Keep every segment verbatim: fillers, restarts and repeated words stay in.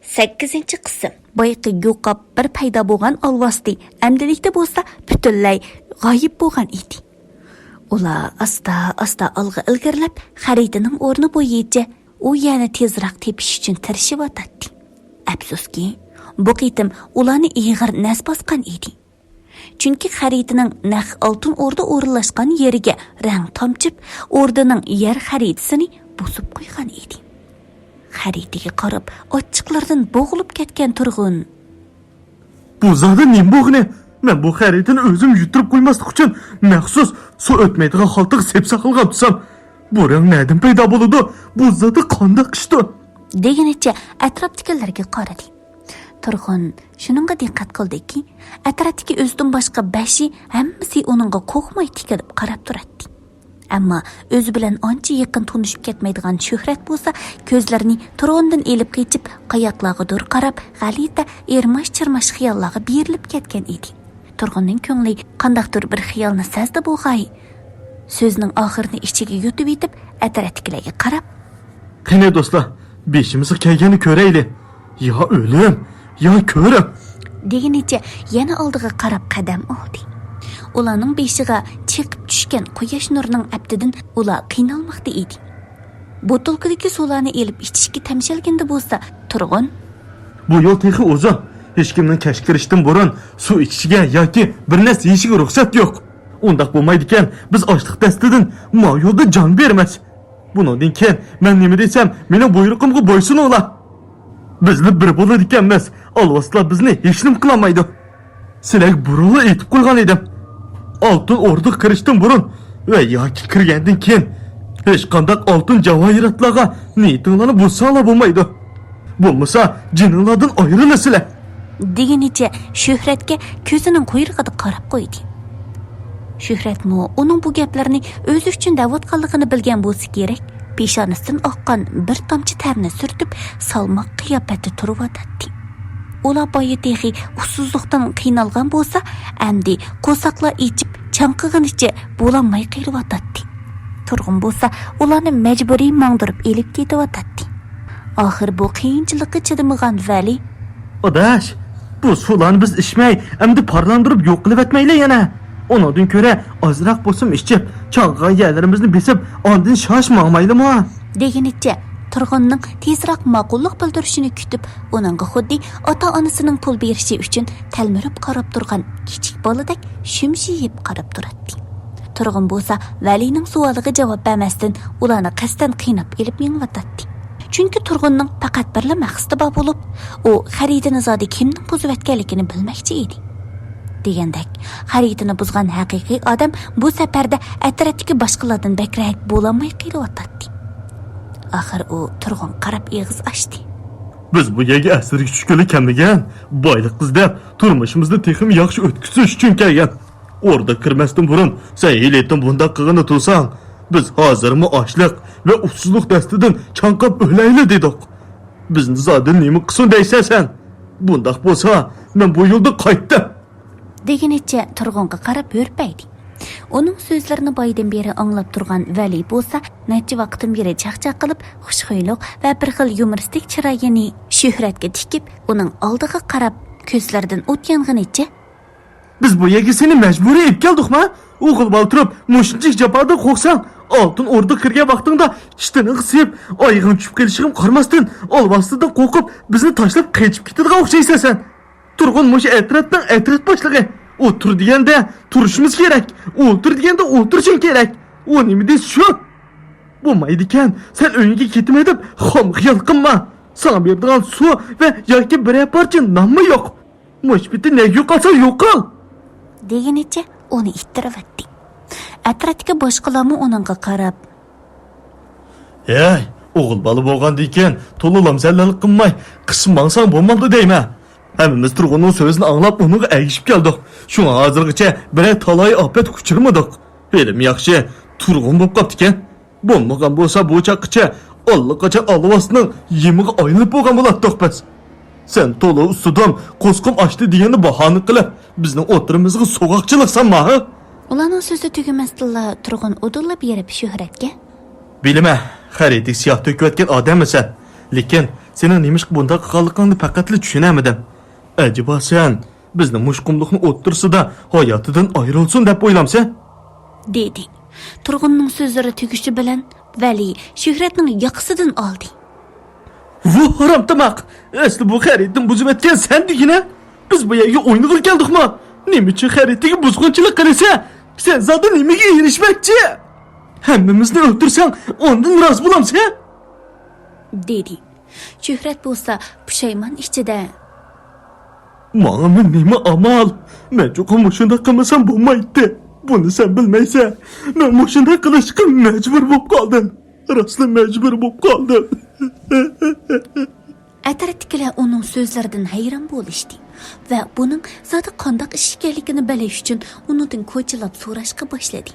سەككىزىنچى قىسىم. بايىقى يوقاپ بىر پەيدا بولغان ئالۋاستى ئەمدىلىكتە بولسا پۈتۈنلەي غايىب بولغان ئىدى. ئۇلار ئاستا-ئاستا ئالغا ئىلگىرىلەپ، خەرىتىنىڭ ئورنى بويىچە ئۇ يەنە تېزراق تېپىش ئۈچۈن تىرىشىۋاتاتتى. ئەپسۇسكى، بۇ قېتىم ئۇلارنى ئېغىر نەس باسقان ئىدى. چۈنكى خەرىتىنىڭ نەق ئالتۇن ئوردا ئورۇنلاشقان يېرىگە رەڭ تامچىپ، ئوردىنىڭ يەر خەرىتىسىنى بۇزۇپ قويغان ئىدى. خەرىتىگە قاراپ، ئاچچىقلىرىدىن بوغۇلۇپ كەتكەن تۇرغۇن. بۇ زادى نېمە بولغىنى؟ مەن بۇ خەرىتىنى ئۆزۈم يۈتتۈرۈپ قويماسلىق ئۈچۈن مەخسۇس سۇ ئۆتمەيدىغان خالتىغا سېپىپ ساقلىغان تۇرسام، بۇ رەڭ نەدىن پەيدا بولىدۇ؟ بۇ زادى قانداق ئىشتۇ؟ دېگىنىچە ئەتراپتىكىلەرگە قارىدى. تۇرغۇن شۇنىڭغا دىققەت قىلدىكى، ئەتراپتىكى ئۆزىدىن باشقا بەشى ھەممىسى ئۇنىڭغا قورقماي تىكىلىپ قاراپ تۇراتتى. ئەمما ئۆزى بىلەن ئانچە يېقىن تونۇشۇپ كەتمەيدىغان شۆھرەت بولسا كۆزلىرىنى تۇرغۇندىن ئېلىپ قېچىپ، قاياقلارغىدۇر قاراپ، غەلىتە ئىرماش-چىرماش خىياللارغا بېرىلىپ كەتكەن ئىدى. تۇرغۇننىڭ كۆڭلى قانداقتۇر بىر خىيالنى سەزدى بۇ غاي. سۆزنىڭ ئاخىرىنى ئىچىگە يۇتۇۋېتىپ، ئەتراپتىكىلەرگە قاراپ، قېنى دوستلار، بېشىمىزغا كەلگەننى كۆرەيلى. يا ئۆلۈم، يا كۆرۈم. دېگىنىچە يەنە ئالدىغا قاراپ قەدەم ئالدى. ئۇلارنىڭ بېشىغا چېقىپ چۈشكەن قۇياش نۇرىنىڭ ئەپتىدىن ئۇلار قىينالماقتا ئىدى. بوتۇلكىدىكى سۇلارنى ئېلىپ ئىچىشكە تەمشەلگەندە بولسا، تۇرغۇن. بۇ يول تېخى ئۇزۇن. ھېچكىمنىڭ كەچكە كىرىشتىن بۇرۇن سۇ ئىچىشىگە ياكى بىر نەرسە يېيىشىگە رۇخسەت يوق. ئۇنداق بولمايدىكەن، بىز ئاچلىق دەستىدىن ما يولدا جان بېرىمىز. بۇنىڭدىن كېيىن مەن نېمە دېسەم، مېنىڭ بۇيرۇقۇمغا بويسۇنۇڭلار. بىزلا بىر بولىدىكەنمىز، ئالۋاستىلار بىزنى ھېچنېمە قىلالمايدۇ. سىلەرگە بۇرۇنلا ئېيتىپ قويغان ئىدىم. ئالتۇن ئوردىغا كىرىشتىن بۇرۇن ۋە ياكى كىرگەندىن كېيىن ھېچقانداق ئالتۇن جاۋاھىراتلارغا نىيىتىڭلارنى بۇزساڭلار بولمايدۇ. بولمىسا جېنىڭلاردىن ئايرىلىسىلەر. دېگىنىچە شۆھرەتكە كۆزىنىڭ قۇيرۇقىدا قاراپ قويدى. شۆھرەتمۇ ئۇنىڭ بۇ گەپلىرىنى ئۆزى ئۈچۈن دەۋاتقانلىقىنى بىلگەن بولسا كېرەك، پېشانىسىدىن ئاققان بىر تامچە تەرنى سۈرتۈپ، سالماق قىياپەتتە تۇرۇۋاتاتتى. ئۇلار بايا تېخى ئۇسسۇزلۇقتىن قىينالغان بولسا، ئەمدى قورساقلار ئېچىپ، چاڭقىغىنىچە بولالماي قېلىۋاتاتتى. تۇرغۇن بولسا ئۇلارنى مەجبۇرىي ماڭدۇرۇپ ئېلىپ كېتىۋاتاتتى. ئاخىر بۇ قىيىنچىلىققا چىدىمىغان ۋەلى، ئاداش، بۇ سۇلارنى بىز ئىچمەي، ئەمدى پارلاندۇرۇپ يوق قىلىۋەتمەيلى يەنە. ئۇنىڭدىن كۆرە ئازراق بولسىمۇ ئىچىپ، چاڭقىغان يەرلىرىمىزنى بېسىپ، ئاندىن شاش ماڭمايلىمۇ؟ دېگىنىچە تۇرغۇننىڭ تېزراق ماقۇللۇق بىلدۈرۈشىنى كۈتۈپ، ئۇنىڭغا خۇددى ئاتا-ئانىسىنىڭ پۇل بېرىشى ئۈچۈن تەلمۈرۈپ قاراپ تۇرغان كىچىك بالىدەك شۈمشىيىپ قاراپ تۇراتتى. تۇرغۇن بولسا ۋەلىنىڭ سوئالىغا جاۋاب بەرمەستىن، ئۇلارنى قەستەن قىيناپ ئېلىپ مېڭىۋاتاتتى. چۈنكى تۇرغۇننىڭ پەقەت بىرلا مەقسىتى بار بولۇپ، ئۇ خەرىتىنى زادى كىمنىڭ بۇزۇۋەتكەنلىكىنى بىلمەكچى ئىدى. دېگەندەك، خەرىتىنى بۇزغان ھەقىقىي ئادەم بۇ سەپەردە ئەترەتتىكى باشقىلاردىن بەكرەك بولالماي قېلىۋاتاتتى. ئاخىر ئۇ تۇرغۇنغا قاراپ ئېغىز ئاچتى. بىز بۇ يەرگە ئەسىرگە چۈشكىلى كەلمىگەن، بايلىق ئىزدەپ، تۇرمۇشىمىزنى تېخىمۇ ياخشى ئۆتكۈزۈش ئۈچۈن كەلگەن. ئوردا كىرمەستىن بۇرۇن سەن ھېلىتىن بۇنداق قىلغىنى تۇرساڭ، بىز ھازىرمۇ ئاچلىق ۋە ئۇسسۇزلۇق دەستىدىن چاڭقاپ ئۆلەيلى دېدۇق. بىزنى زادى نېمە قىلسۇن دەيسەن سەن؟ بۇنداق بولسا، مەن بۇ يولدا قايتتىم. دېگىنىچە تۇرغۇنغا قاراپ ھۈرپەيدى. ئۇنىڭ سۆزلىرىنى بايىدىن بېرى ئاڭلاپ تۇرغان ۋەلى بولسا نەچچە ۋاقىتتىن بېرى چاقچاق قىلىپ، خۇشخۇيلۇق ۋە بىر خىل يۇمۇرىستىك چىرايىنى شۆھرەتكە تىكىپ، ئۇنىڭ ئالدىغا قاراپ، كۆزلىرىدىن ئوت يانغىنىچە، بىز بۇ يەرگە سېنى مەجبۇرىي ئېلىپ كەلدۇقما؟ ئوغۇل بالا تۇرۇپ مۇشۇنچىلىك جاپادىن قورقساڭ، ئالتۇن ئوردا كىرگەن ۋاقتىڭدا ئىشتىنىڭغا سىيىپ، ئايىغىڭ چۈشۈپ قېلىشىغا قارىماستىن، ئالۋاستىدىن قورقۇپ، بىزنى تاشلاپ قېچىپ كېتىدىغان ئوخشايسەن سەن. تۇرغۇن مۇشۇ ئەترەتنىڭ ئەترەت باشلىقى. ئولتۇر دېگەندە تۇرۇشىمىز كېرەك. ئولتۇر دېگەندە ئولتۇرۇشۇڭ كېرەك. ئۇ نېمە دېسە شۇ. بولمايدىكەن، سەن ئۆيۈڭگە كېتىمەن دەپ خام خىيال قىلما. ساڭا بېرىدىغان سۇ ۋە ياكى بىرەر پارچە نانمۇ يوق. مۇشۇ پېتى نەگە يوقالساڭ يوقال. دېگىنىچە ئۇنى ئىتتىرىۋەتتى. ئەترەتتىكى باشقىلارمۇ ئۇنىڭغا قاراپ، ھەي، ئوغۇل بالا بولغاندىكىن تولا لامسەللەرلىك قىلماي، قىسىپ ماڭساڭ بولمامدۇ دەيمەن. ھەممىمىز تۇرغۇننىڭ سۆزىنى ئاڭلاپ ئۇنىڭغا ئەگىشىپ كەلدۇق. شۇڭا ھازىرغىچە بىرەر تالاي ئاپەتكە ئۇچرىمىدۇق. ھېلىمۇ ياخشى، تۇرغۇن بولۇپ قاپتىكەن. بولمىغان بولسا بۇ چاغقىچە ئاللىقاچان ئالۋاستىنىڭ يېمىغا ئايلىنىپ بولغان بولاتتۇق بىز. سەن تولا ئۇستىدىم، قورسىقىم ئاچتى دېگەننى باھانە قىلىپ، بىزنىڭ ئوتتۇرىمىزغا سوغۇق چىلىقسانما، ھە؟ ئۇلارنىڭ سۆزى تۈگىمەستىنلا تۇرغۇن ئۇدۇللا بېرىپ شۆھرەتكە، بىلىمەن، خەرىتىگە سىياھ تۆكۈۋەتكەن ئادەممىسەن. لېكىن سېنىڭ نېمىشقا بۇنداق قىلغانلىقىڭنى پەقەتلا چۈشىنەلمىدىم. ئەجەبا سەن بىزنى مۇشۇ قۇملۇقنىڭ ئوتتۇرىسىدا ھاياتىدىن ئايرىلسۇن دەپ ئويلامسەن؟ دېدى. تۇرغۇننىڭ سۆزلىرى تۈگىشى بىلەن ۋەلى شۆھرەتنىڭ ياقىسىدىن ئالدى. ۋۇ ھارامتاماق! ئەسلى بۇ خەرىتىنى بۇزۇۋەتكەن سەن دېگىنە؟ بىز بۇ يەرگە ئوينىغىلى كەلدۇقما؟ نېمە ئۈچۈن خەرىتىگە بۇزغۇنچىلىق قىلىسەن؟ سەن زادى نېمىگە ئېرىشمەكچى؟ ھەممىمىزنى ئۆلتۈرسەڭ، ئاندىن رازى بولامسەن؟ دېدى. شۆھرەت بولسا پۇشايمان ئىچىدە. ماڭىمۇ نېمە ئامال؟ مەن چوقۇم مۇشۇنداق قىلمىسام بولمايتتى. بۇنى سەن بىلمەيسەن. مەن مۇشۇنداق قىلىشقا مەجبۇر بولۇپ قالدىم. راستلا مەجبۇر بولۇپ قالدىم. ئەتراپتىكىلەر ئۇنىڭ سۆزلىرىدىن ھەيران بولۇشتى ۋە بۇنىڭ زادى قانداق ئىش ئىكەنلىكىنى بىلىش ئۈچۈن ئۇنىڭدىن كوچىلاپ سوراشقا باشلىدى.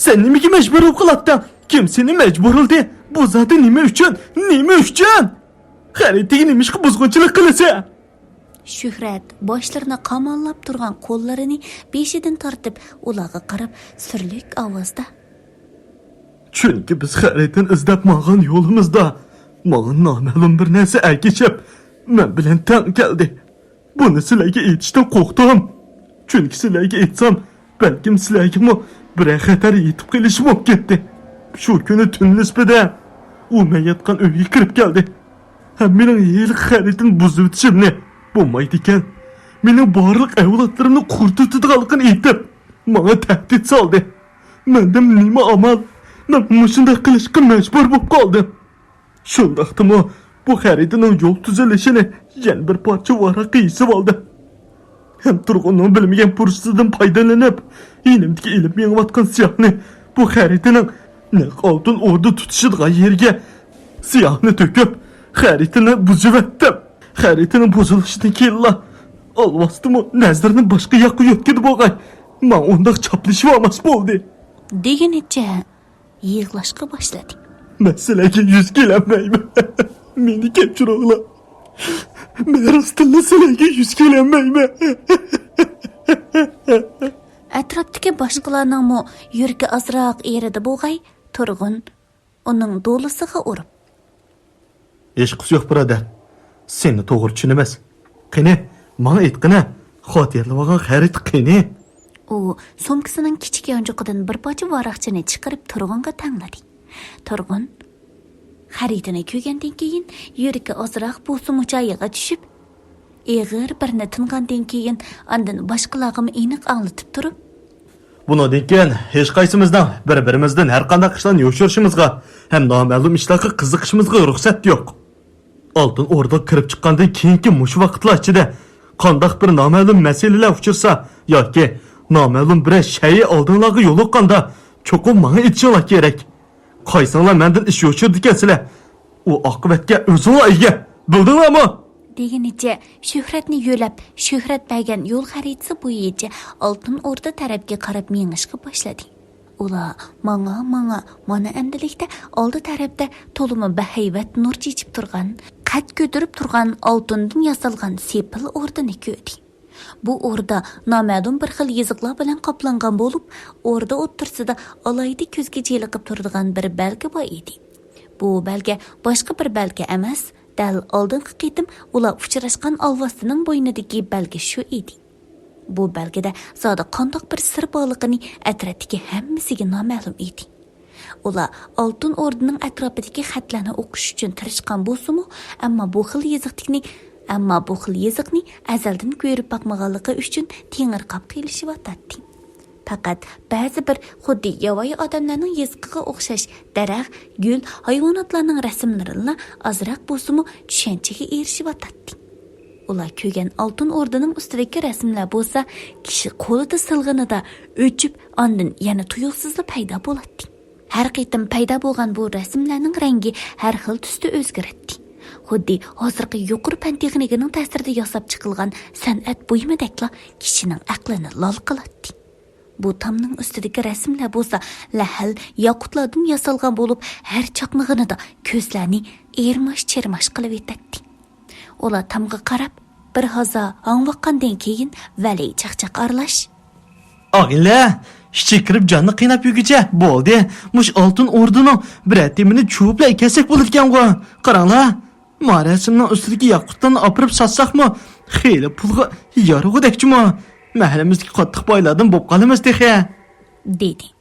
سەن نېمىگە مەجبۇر بولۇپ قالاپتىڭ؟ كىم سېنى مەجبۇرلىدى؟ بۇ زادى نېمە ئۈچۈن؟ نېمە ئۈچۈن؟ خەرىتىگە نېمىشقا بۇزغۇنچىلىق قىلىسەن؟ شۆھرەت باشلىرىنى قاماللاپ تۇرغان قوللىرىنى بېشىدىن تارتىپ، ئۇلارغا قاراپ سۈرلۈك ئاۋازدا. چۈنكى بىز خەرىتىنى ئىزدەپ ماڭغان يولىمىزدا ماڭا نامەلۇم بىر نەرسە ئەگىشىپ، مەن بىلەن تەڭ كەلدى. بۇنى سىلەرگە ئېيتىشتىن قورقتۇم. چۈنكى سىلەرگە ئېيتسام، بەلكىم سىلەرگىمۇ بىرەر خەتەر يېتىپ قېلىشى مۇمكىنتى. شۇ كۈنى تۈن نىسپىدە ئۇ مەن ياتقان ئۆيگە كىرىپ كەلدى. ھەم مېنىڭ ھېلىقى خەرىتىنى بۇزۇۋېتىشىمنى، بولمايدىكەن، مېنىڭ بارلىق ئەۋلادلىرىمنى قۇرۇتۇۋېتىدىغانلىقىنى ئېيتىپ، ماڭا تەھدىت سالدى. مەندىن نېمە ئامال؟ مەن مۇشۇنداق قىلىشقا مەجبۇر بولۇپ قالدىم. شۇنداقتىمۇ بۇ خەرىتىنىڭ يول تۈزۈلۈشىنى يەنە بىر پارچە ۋاراققا يېزىۋالدىم. ھەم تۇرغۇننىڭ بىلمىگەن پۇرسىتىدىن پايدىلىنىپ، يېنىمدىكى ئېلىپ مېڭىۋاتقان سىياھنى بۇ خەرىتىنىڭ نەق ئالتۇن ئوردا تۇتۇشىدىغان يېرىگە سىياھنى تۆكۈپ، خەرىتىنى بۇزۇۋەتتىم. خەرىتىنىڭ بۇزۇلۇشىدىن كېيىنلا ئالۋاستىمۇ نەزىرىنى باشقا ياققا يۆتكىدى بولغاي، ماڭا ئۇنداق چاپلىشىۋالماس بولدى. دېگىنىچە يىغلاشقا باشلىدى. مەن سىلەرگە يۈز كېلەلمەيمەن. مېنى كەچۈرۈڭلار. مەن راستتىنلا سىلەرگە يۈز كېلەلمەيمەن. ئەتراپتىكى باشقىلارنىڭمۇ يۈرىكى ئازراق ئېرىدى بولغاي، تۇرغۇن ئۇنىڭ دولىسىغا ئۇرۇپ. ھېچقىسى يوق، بۇرادەر. سېنى توغرا چۈشىنىمىز. قېنى، ماڭا ئېيتقىنە، خاتىرىلىۋالغان خەرىتى قېنى؟ ئۇ سومكىسىنىڭ كىچىك يانچۇقىدىن بىر پارچە ۋاراقچىنى چىقىرىپ تۇرغۇنغا تەڭلىدى. تۇرغۇن خەرىتىنى كۆرگەندىن كېيىن يۈرىكى ئازراق بولسىمۇ جايىغا چۈشۈپ، ئېغىر بىر نېتىنغاندىن كېيىن، ئاندىن باشقىلارغىمۇ ئېنىق ئاڭلىتىپ تۇرۇپ. بۇنىڭدىن كېيىن ھېچقايسىمىزنىڭ بىر-بىرىمىزدىن ھەرقانداق ئىشلارنى يوشۇرۇشىمىزغا ھەم نامەلۇم ئىشلارغا قىزىقىشىمىزغا رۇخسەت يوق. ئالتۇن ئوردىغا كىرىپ چىققاندىن كېيىنكى مۇشۇ ۋاقىتلار ئىچىدە قانداق بىر نامەلۇم مەسىلىلەر ئۇچرىسا ياكى نامەلۇم بىرەر شەيئى ئالدىڭلارغا يولۇققاندا، چوقۇم ماڭا ئېيتىشىڭلار كېرەك. قايسىڭلار مەندىن ئىش يوشۇرىدىكەنسىلەر، ئۇ ئاقىۋەتكە ئۆزۈڭلار ئىگە. بىلدىڭلارمۇ؟ دېگىنىچە شۆھرەتنى يۆلەپ، شۆھرەت بەرگەن يول خەرىتىسى بويىچە ئالتۇن ئوردا تەرەپكە قاراپ مېڭىشقا باشلىدى. ئۇلار ماڭا-ماڭا، مانا ئەمدىلىكتە ئالدى تەرەپتە تولىمۇ بەھەيۋەت نۇر چېچىپ تۇرغان، قەد كۆتۈرۈپ تۇرغان ئالتۇندىن ياسالغان سېپىل ئوردىنى كۆردى. بۇ ئوردا نامەلۇم بىر خىل يېزىقلار بىلەن قاپلانغان بولۇپ، ئوردا ئوتتۇرىسىدا ئالاھىدە كۆزگە چېلىقىپ تۇرىدىغان بىر بەلگە بار ئىدى. بۇ بەلگە باشقا بىر بەلگە ئەمەس، دەل ئالدىنقى قېتىم ئۇلار ئۇچراشقان ئالۋاستىنىڭ بوينىدىكى بەلگە شۇ ئىدى. بۇ بەلگىدە زادى قانداق بىر سىر بارلىقىنى ئەتراپتىكى ھەممىسىگە نامەلۇم ئىدى. ئۇلار ئالتۇن ئوردىنىڭ ئەتراپىدىكى خەتلەرنى ئوقۇش ئۈچۈن تىرىشقان بولسىمۇ، ئەمما بۇ خىل يېزىقتىكىنى، ئەمما بۇ خىل يېزىقنى ئەزەلدىن كۆرۈپ باقمىغانلىقى ئۈچۈن تېڭىرقاپ قېلىشىۋاتاتتى. پەقەت بەزى بىر خۇددى ياۋايى ئادەملەرنىڭ يېزىقىغا ئوخشاش دەرەخ، گۈل، ھايۋاناتلارنىڭ رەسىملىرىلا ئازراق بولسىمۇ چۈشەنچىگە ئېرىشىۋاتاتتى. ئۇلار كۆرگەن ئالتۇن ئوردىنىڭ ئۈستىدىكى رەسىملەر بولسا كىشى قولىدا سىلغىنىدا ئۆچۈپ، ئاندىن يەنە تۇيۇقسىزلا پەيدا بولاتتى. ھەر قېتىم پەيدا بولغان بۇ رەسىملەرنىڭ رەڭگى ھەر خىل تۈستە ئۆزگىرەتتى. خۇددى ھازىرقى يۇقىرى پەن تېخنىكىنىڭ تەسىرىدە ياساپ چىقىلغان سەنئەت بۇيۇمىدەكلا كىشىنىڭ ئەقلىنى لال قىلاتتى. بۇ تامنىڭ ئۈستىدىكى رەسىملەر بولسا لەھەل، ياقۇتلاردىن ياسالغان بولۇپ، ھەر چاقنىغىنىدا كۆزلەرنى ئىرماش-چىرماش قىلىۋېتەتتى. ئۇلار تامغا قاراپ بىر ھازا ھاڭۋاققاندىن كېيىن، ۋەلى چاقچاق ئارىلاش. ئاغىنىلەر، ئىچىگە كىرىپ جاننى قىيناپ يۈرگۈچە بولدى. مۇشۇ ئالتۇن ئوردىنىڭ بىرەر تېمىنى چۇۋۇپلا كەتسەك بولىدىكەنغۇ. قاراڭلار، مارەسىمنىڭ ئۈستىدىكى ياقۇتلارنى ئاپىرىپ ساتساقمۇ، خېلى پۇلغا يارىغۇدەكچىمۇ؟ مەھەللىمىزدىكى قاتتىق بايلاردىن بولۇپ قالىمىز تېخى. دېدى.